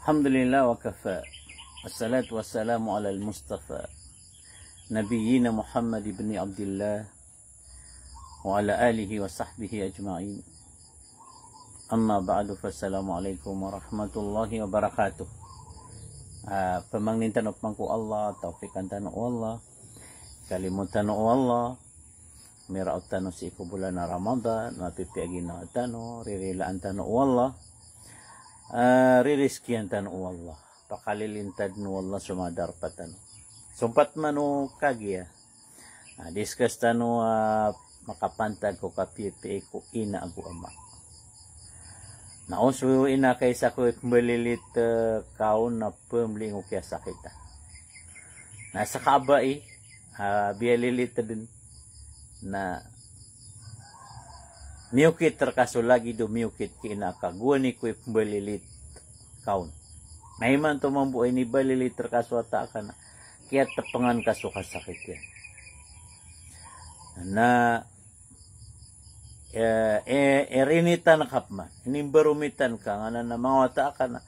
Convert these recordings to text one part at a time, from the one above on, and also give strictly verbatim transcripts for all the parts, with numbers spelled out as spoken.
Alhamdulillah wa kafa. Wassalatu wassalamu ala al-Mustafa. Nabiyyina Muhammad ibn Abdillah wa ala alihi wa sahbihi ajma'in. Amma ba'du, fassalamu alaikum warahmatullahi wabarakatuh. Ah, pamangnin tano pman ko Allah, tawfiqan tano o Allah, kalimoon tano o Allah, miraot tano sii ko bolan a Ramadan, mapipiya ginawa tano, ririlaan tano o Allah, ah, ririzkiyan tano o Allah. Pakalilintad o Allah so manga darpa tano. Sompat man o kagiya, ah, discuss tano a makapantag ko kapipiya ko ina ago ama. Na o so ina ka isa ko ipmbalilit, eh, kaon na pmbling o kiyasakita. Na sa kabai, ah, biyalilit dn na miyokit rka so lagid o miyokit ki ina ka, gowani ko ipmbalilit kaon. Na imanto mambo a inibalilit rka so wata aka na kiyatpngan ka so kasakit iyan. Na, eh, eh, irinitan ka pman, inimbaromitan ka, nga anan a manga wata aka na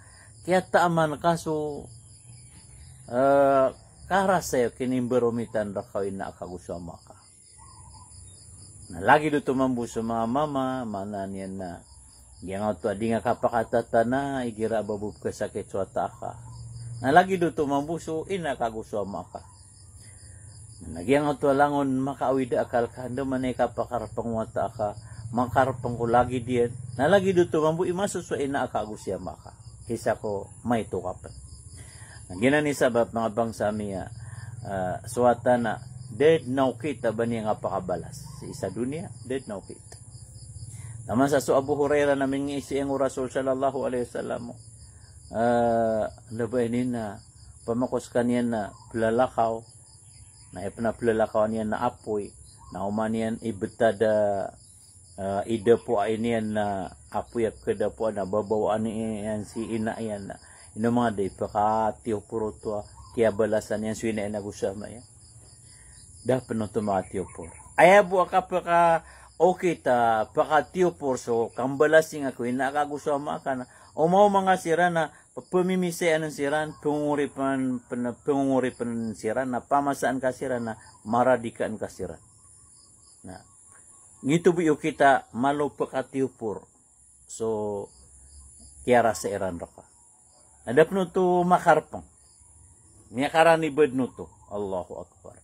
kiyataman ka so, eh, karasay o kinimbaromitan rka o ina aka ago so ama aka. Na lagid oto mambo so manga mama, maana niyan na giyangkoto a di nga kapakatatana igira a ba bo pkhasakit so wata aka. Na lagid oto mambo so ina ka ago so ama aka. Na giyangkoto a langon makaawid a akal ka, andamanaya i kapakarpng o wata aka, makarpng ko lagid iyan. Na lagid oto mambo i masosowa i ina aka ago si ama aka. Isa ko maito ka pn. Na giyanan i sabap, manga bangsa mi a, ah, so wata na da dn a okit a ba niyan kapakabalas sii sa doniya, da dn a okit. Taman sa so Abu Hurairah na mingiisiyang o Rasul sallallahu alaihi wasallam, ah, na ba ini na pamako skaniyan na plalakaw, na aya pn a plalakawan iyan na apoy, na oman iyan ibtad a ah, idapoa niyan na apoy a pkhadapoa na babawaan iyan si ina iyan na ino manga da i pkatiyopor oto a kiyabalasan iyan so ina iyan ago so ama iyan. Da pn oto makatiyopor. Aya bo a kapakaokit a pkatiyopor so kambalasing ko ina aka ago so ama aka na omaoma nga siran na pmimisayaan siran, pngongoripn, pn-, pngongoripn siran, na pamasaan ka siran, na maradikaan ka siran. Na giyoto bo i okit a malo pkatiyopor so kiyarasay iran rka. Na da pn oto makarpng. Miyakarani badn oto. Allahu Akbar.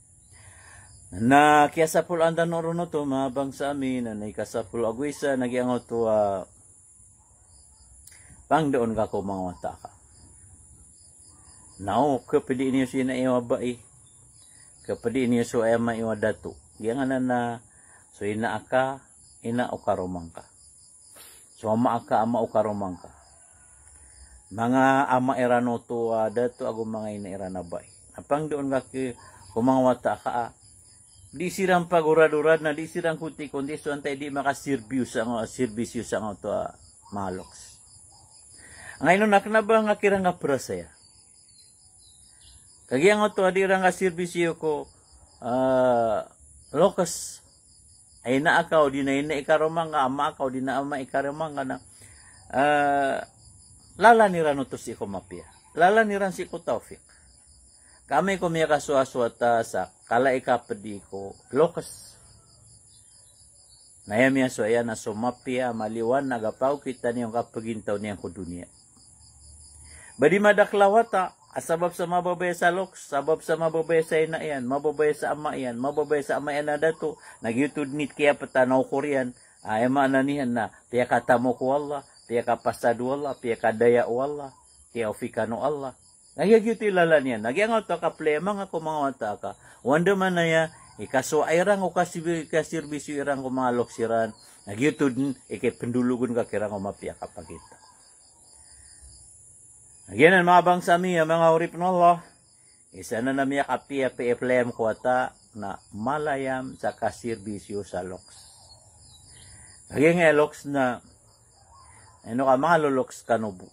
Na kiyasapolo anda no ron oto, manga bangsa mi, na ika sapolo ago isa, na giyangkoto a pangdoon ka ko manga wata aka. Na o kapdi niyo so ina iyo a bai, kapdi niyo so ama iyo a dato. Giyanan na so ina aka, ina o karoma ngka. So ama aka, ama o karoma ngka. Manga ama iran oto a dato ago manga ina iran a bai. Na pangdoon ka ki, ko manga wata aka a di siran pagorad-orad na di siran konti-konti so antaa i di makasirbisyo sangkoto a manga loks. Angkaino na kna ba nga kiran kaprasaya. Kagiya nga oto a di iran kasirbisyo ko, ah, loks. Ina aka o di na ina i karoma ngka, ama aka o di na ama i karoma ngka na, ah, lalan iran oto sii ko mapiya. Lalan iran sii ko tawfiq. Ka amay ko miyakasowa so wata sa kala i kapdi ko loks. Na aya miyasowa iyan na so mapiya a maliwanag a pagokitan iyan ko kapagintaw niyan ko doniya. Ba di madakl a wata a sabap sa mababaya sa loks, sabap sa mababaya sa ina iyan, mababaya sa ama iyan, mababaya sa ama iyan a dato, na giyoto dn i kiyaptan a okor iyan, a aya maana niyan na piyakatamok o Allah, piyakapasad o Allah, piyakadaya o Allah, kiyaofikan o Allah. Na giya giyoto i lalan iyan. Na giyangkoto a kaplaya manga ko manga wata aka. O andamanaya i kasowa iran ko kasi-, kasirbisyo iran ko manga loks iran. Na giyoto dn i kipndolog on ka kiran ko mapiya a kapagintaw. Na giyanan manga bangsa mi a manga oripn o Allah. Isa anan a miyakapiya a playam ko wata na malayam sa kasirbisyo sa loks. Kagiya nga loks na, ino ka, manga loloks kano bo.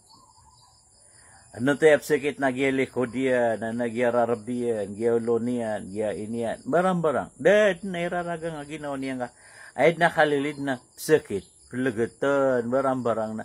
Ino oto i psakit na giya likod iyan, na giya rarb iyan, giya olo niyan, giya ini iyan, mbarangbarang. Da dn a iraragang a ginawa niyan ka. Aya dn a kalilid na psakit, plgtn, mbarangbarang na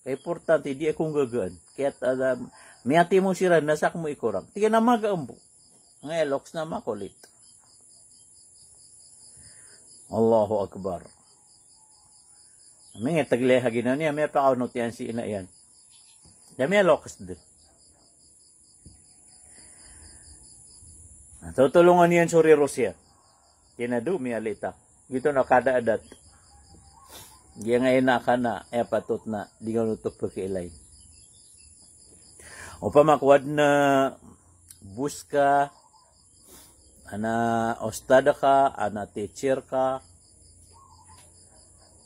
Kaimportante di ako nggagaan. Kiyat-, ah, miyatimo siran na sakmo ikorang. Tig iyan a magaan bo. Nga aya loks na makolit. Allahu Akbar. Miyatagilay a ginawa niyan, miyapakaonot iyan si ina iyan. Aya miyaloks dn. Na totolongan iyan so riros iyan. Tig iyan a do, miyalita. Giyoto na kadaadat. Giyangkai a ina ka na, aya patot na di ngka oto pkiilay. Opama ko adn a boss ka, adn a ustad ka, adn a teacher ka,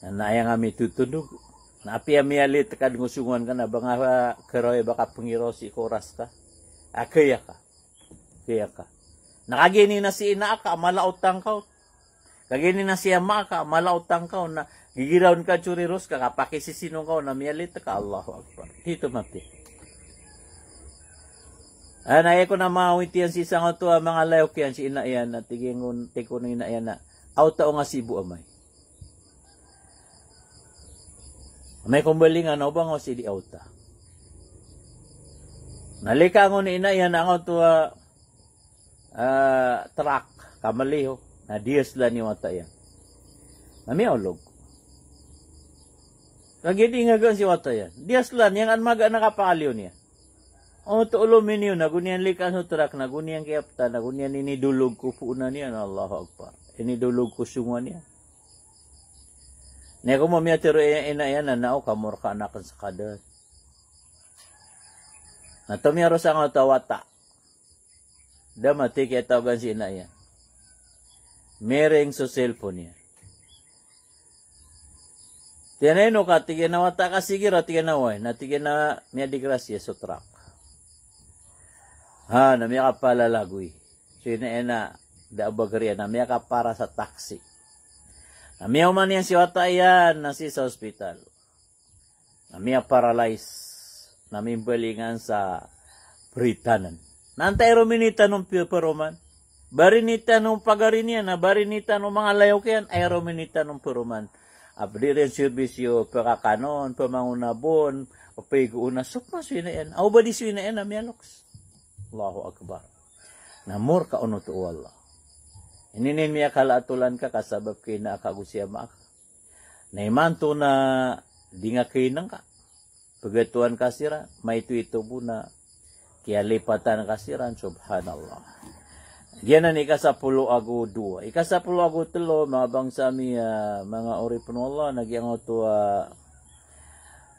na aya nga mitotondog. Na apiya miyalit ka dn ko songowan ka na ba nga keroy ba kapngiraw sii ko oras ka. A kaya ka. Kaya ka. Na kagiya ini na si ina ka, mala o tangkaw. Kagiya ini na si ama ka, mala o tangkaw. Na gigirawn ka so riros ka, kapakisisino ka, na miyalit ka, Allahu Akbar. Tito mapiya. Ana, aya kon a mawit iyan sii sangkoto a manga layok iyan si ina iyan, na tig iyan kon, tig kon o ina iyan na, awta o nga sii bo amay. Amay ko mbalingan o ba nga o sii di awta. Na likaan o ina iyan angkoto a, ah, truck, ka maliyo, na diyaslan i wata iyan. Na miyaolog. Kagiya di nggagaan si wata iyan. Diyaslan, aya nga magaan a kapakaliyo niyan. Oto olo miniyo, na go niyan likaan so truck, na go niyan kiyaptan, na go niyan inidolog ko poonan iyan, Allahu Akbar. Inidolog ko songowan iyan. Na aya ko mamiyatero i ina iyan na, na o kamorka anak sa kadan. Na tomiyaro sangkoto a wata. Da matik i tawagan si ina iyan. Miring so cellphone iyan. Tig iyan a ino ka, tig iyan a wata ka, sigi ra, tig iyan a oway. Na tig iyan a miyadigrasiya so truck. Ha, na miyakapalalagoy. So ina iyan na da a bagr iyan na miyakapara sa taxi. Na miyaoma niyan si wata iyan na sii sa hospital. Na miyaparalyze. Na mimbalingan sa pritanan. Na antaa i rominitan o piyaparoman? Ba rinitan o pagari niyan, na ba rinitan o manga layok iyan, aya rominitan o paroman. A pd iran serbisyo, pakakanon, pamangonabon, paigoon a sokma so ina iyan. Aw ba di so ina iyan a miyaloks. Allahu Akbar. Na morka onoto o Allah. Ininin miyakala a tolan ka, ka sabap ka ina aka ago si ama aka. Na imanto na di nga kainang ka. Pegatoan ka siran, maito-ito bo na kiyalipatan ka siran, subhanallah. Giyanan i ikasapolo ago dowa. Ikasapolo ago telo, manga bangsa mi, ah, manga oripn o Allah, na giyangkoto a,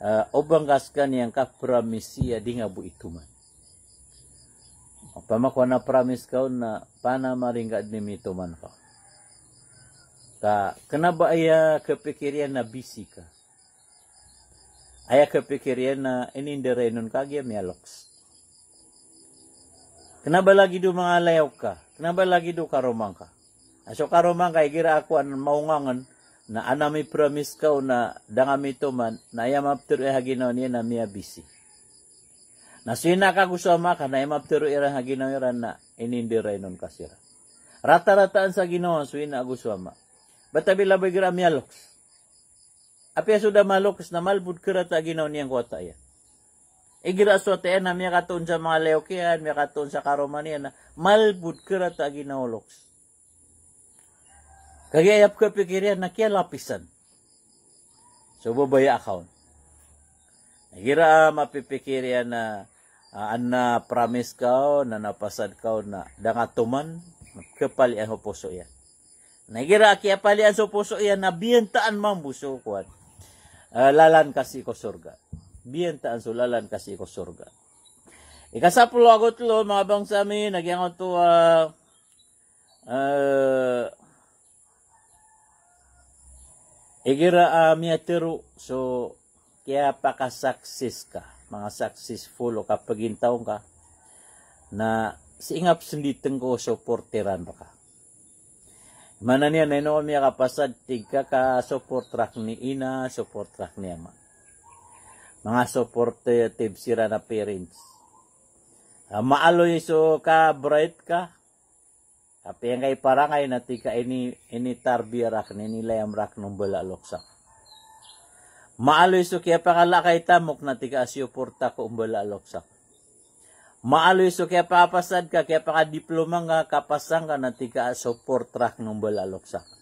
ah, o ba ngka skaniyan kapramisi a di nga bo itoman. Opama ko na pramis ka on na panamaring ka dn i mitoman ka. Ka, kna ba aya kapikir iyan na bisi ka. Aya kapikir iyan na inindarainon ka giya miyaloks. Kna ba lagid o manga layok ka, kna ba lagid o karoma ngka. A so karoma ngka igira a kowan maongangn, na adn a mipramis ka on na da nga mitoman, na aya maptero iyan a ginawa niyan na miyabisi. Na so ina ka ago so ama ka na aya maptero iran a ginawa iran na inindarainon ka siran. Rata-rataan sa ginawa so ina ago so ama. Bata bila ba igira a miyaloks. Apiya so da maloks na malbod karata a ginawa niyan ko wata iyan. Igira so wata iyan na miyakatoon sa manga layok iyan, miyakatoon sa karoma niyan na malbod karata a ginawa o loks. Kagiya aya pkapikir iyan na kiyalapisan so babaya aka on. Igira a mapipikir iyan na, ah, adn a pramis ka on, na adn a pasad ka on na da nga toman, kapalian so poso iyan. Na igira a kiyapalian so poso iyan na biyantaan mambo so kowan. Ah, lalan ka sii ko sorga. Biyantaan so lalan ka sii ko sorga. Ikasapolo ago telo, manga bangsa mi, na giyangkoto a, ah, igira a miyatero so kiyapakasaksis ka, manga successful o kapagintaw ngka, na sii nga psnditn ko supporteran rka. Maana niyan na ino miyakapasad, tig ka, ka support rakn i ina, support rakn i ama. Manga supportive siran a parents. Ah, maaloy so ka-bright ka, apiya ngka i parangay na tig ka ini, initarbiya rakn, inilayam rakn o mbala a loks akn. Maaloy so kiyapakala ka i tamok na tig ka a support ako o mbala a loks akn. Maaloy so kiyapakapasad ka, kiyapakadiploma ngka, kapasa ngka na tig ka a support rakn o mbala a loks akn.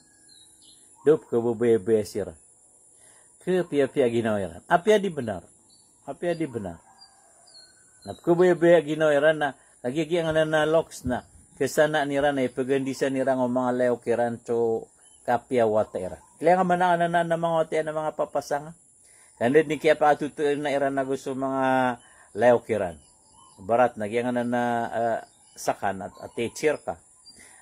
Dop ka babaya-baya siran. Kapiya-piya ginawa iran. Apiya di bnar. Apiya di bnar. Na pkhabayabaya ginawa iran na, kagiya giya ngka nan a loks na, khasanaan iran a ipgandisan iran o manga layok iran so kapiya wata iran. Ilaya ngka man a ngka nan a manga wata iran a manga papasang. Ka anda dn i kiyapakatotoona iran ago so manga layok iran. Ibarat na giya ngka nan a, eh, sakan a, a teacher ka.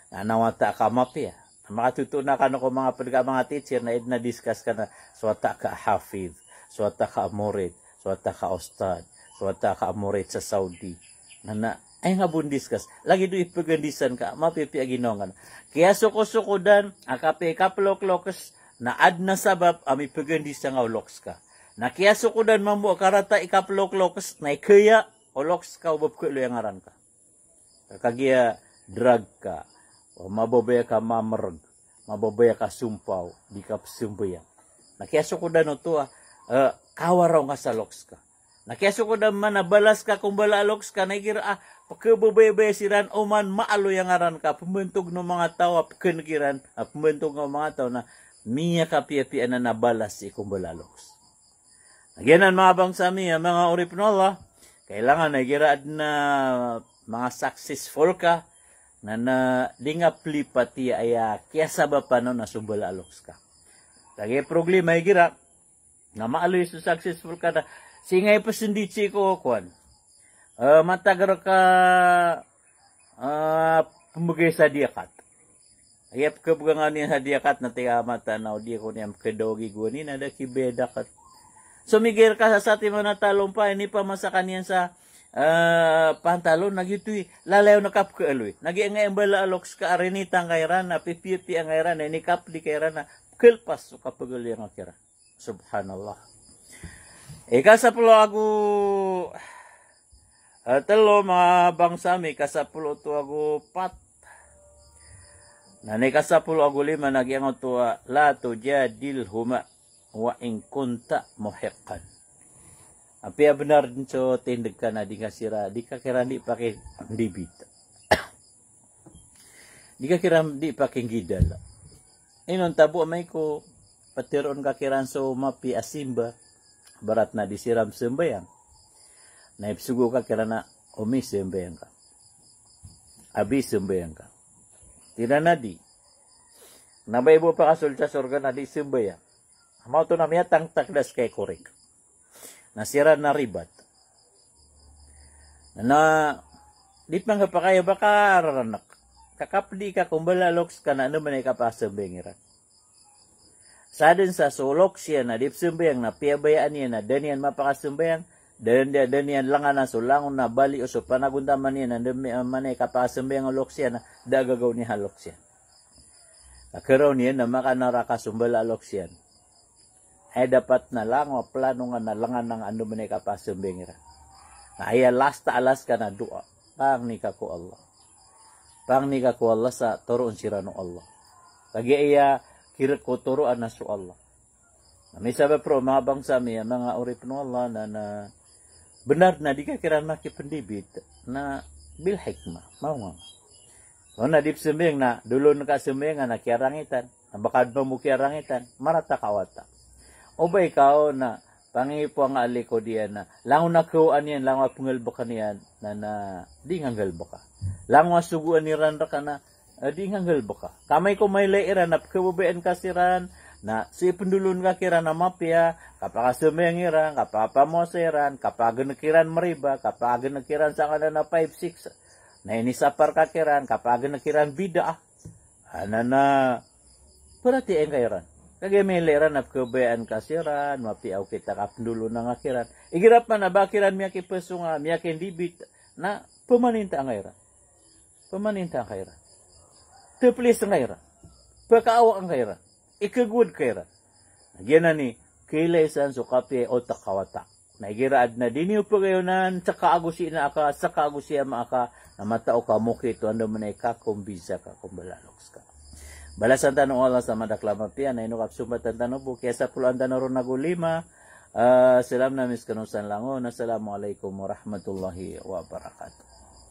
Na, na wata ka mapiya. Makatotoona kano ko manga pd ka manga teacher na aya dn a discuss ka na so wata ka hafiz, so wata ka murid, so wata ka ustadh, so wata ka murid sa Saudi. Na, na, aya ngka bo ndiscuss. Lagid o ipgandisan ka, mapipiya ginawa ngka na. Kiyasokosokodan a kapiya i kaplokloks na adn a sabap a mipgandisan ngka o loks ka. Na kiyasokodan mambo a karata i kaplokloks na ikaya o loks ka o ba pkhaaloy a ngaran ka. Ka kagiya drug ka, o mababaya ka mamrg, mababaya ka sompaw, di ka psambayang. Na kiyasokodan oto a, eh, kawaraw ngka sa loks ka. Na kiyasokodan man a balas ka ko mbala a loks ka, na igira a, pkhababayabaya siran, oman maaloy a ngaran ka, pmbantog o manga taw a pkhan'g iran, a pmbantog o manga taw na miyakapiyapiya anan a balas sii ko mbala a loks. Na giyanan manga bangsa mi, a manga oripn o Allah, kailangan a igira adn a manga successful ka, na, na di nga plipatiya aya kiyasabapan on a so mbala a loks ka. Kagiya problema igira, na maaloy so successful ka na, sii nga ipsndit sii ko kowan. Eh, matag rka, eh, pmbgay sa diyakat. Aya pkhabgay ngka niyan sa diyakat na tig ka a mataan a o di ako niyan pkhadaw a gigowa niyan na da ki bayad zakat. So migay rka sa satiman a talompa, inipamasa ka niyan sa, eh, pantalon, na giyoto i lalayon a kapkhaaloy. Na giya nga i mbala a loks ka a rinitan ka iran, na pipiyapiya nga iran, na inikapdi ka iran, na pkhalpas so kapagaloy ngka kiran. Subhanallah. Ikasapolo ago Ah, telo, manga bangsa mi, kasapolo oto ago pat. Na ika sapolo ago lima na giyangkoto a, "La tujadilhuma wa in kunta muhiqqan." Apiya benar den so tindeg ka na di ka sira, di ka kiran di pakindibit. Di ka kiran di pakinggidal. Inonta bo amay ko peteroon ka kiran so mapiya a simba, ibarat na di siran sembayang. Na ipesogo ka kiran a, "Omi, sembayang ka. Abi, sembayang ka." Tig iran a di. Na ba i bo pakasold sa sorga na di sembayang. Amay oto na miyatangtak da seka i korek. Na siran na ribat. Na di pangkapakay a ba ka raranek. Kakapedi ka ko mbala a loks ka na anda man i kapasembayang iran. Sadn sa so loks iyan na di pesembayang na piyabayaan iyan na da niyan mapakasembayang, da, da, da niyan lenganan so langon a bali o so panagontaman iyan na anda man i kapasembayang o loks iyan na da gagaw niyan a loks iyan. Ka keraw niyan na makanaraka so mbala a loks iyan. Aya dapat na langon a plano nga na lenganan anda man i kapasembayang iran. Na aya last a alas ka na doa. Pangni ka ko Allah. Pangni ka ko Allah sa toroon siran o Allah. Kagiya aya kirek ko toroan na so Allah. Na misabap roo, manga bangsa mi, a manga oripen o Allah, na, na benar na di ka kiran makipendibit, na bil hikmah, mawnga. O na di pesembayang na, dolon ka sembayang na kiyarangitan, na ba ka den mambo kiyarangitan, marata ka wata. O ba ikaw na, pangipoan a likod iyan na, langon a kawaan iyan, langon a penggalebeken iyan, na, na, di nga nggalebeka. Langon a sogoan iran reka na, a di nga nggalebeka. Ka amay ko mailay iran na pekababayaan ka siran, na sii pendolon ka kiran a mapiya, kapakasembayang iran, kapapamowasa iran, kapagenek iran meriba, kapagenek iran sangkanan a five six. Na inisapar ka kiran, kapagenek iran bid'ah. Anan a, berarti angkairan. Kagiya mailay iran na pekababayaan ka siran, mapiya o kita kapendolon nga kiran. Igira pman a ba kiran miyakipesonga, miyakindibit, na pemaninta angkairan. Pemaninta angkairan. Teplis angkairan. Pekaawa angkairan. Ikegowad kairan. Giyanan i, kailay san so kapiya i otak ka wata. Na igira aden a di niyo pegayonan, seka ago si ina aka, seka ago si ama aka, na matao ka mokit o anda man i kakombinsa ka ko mbala a loks ka. Balasan tano o Allah sa madakl a mapiya, na ino kapsombatan tano bo, kiyasapoloan tano ron ago lima. Ah, salam na miskano san langon. Assalamu alaikum warahmatullahi wabarakatuh.